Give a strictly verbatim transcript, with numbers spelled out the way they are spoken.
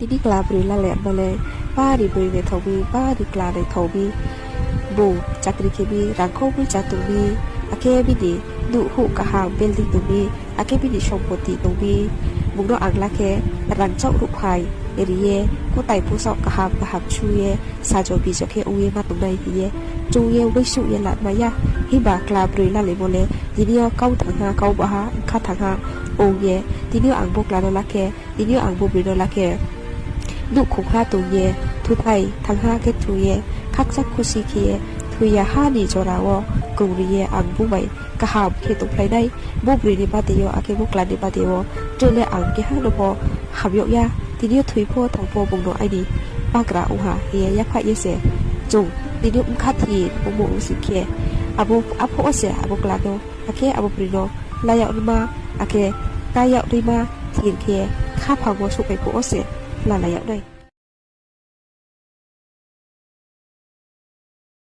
Tini kla broi lalaimo le bari broi naithao mi, bari kla naithao mi, bung chakri khe mi, rangkhau poicha tong mi, akhe bini nouh huh kaham building tong mi, akhe bini sompoti tong mi, bung no ang la khe rangchaoh ruhphai ri ye, kutai posaoh kaham kaham chu ye, sajo bijo khe ong ye ma tongnai hing ye, chung ye uaingsouh ye lamai ya. Himba kla broi lalaimo le tini yo kau thangha, kau baha, bkha thangha ong ye, tini yo ang bo kla no la khe, tini yo ang bo broi no la khe, nouhkhongha tong ye, thuthai thangha khe thoi ye, khakchang khusi khe ye, thoi ya ha ni jora wo krungri ye ang bung bai kaham khe tongphlai nai. Bo broi ni bade yo, akhe bo kla ni bade yo, tre le ang keha no pho ham yag ya. Tini yo thoi pho thang pho bung no aini bagra ong ha hing ye yaphaih ye se, chung tini yo bkha thir ongmo ong sing khe, abo aphuh wo se abo kla no, akhe abo broi no la yag naima, akhe kai yag naima thir khe, khaphang wo souhphai phuh wo se lalai yag nai.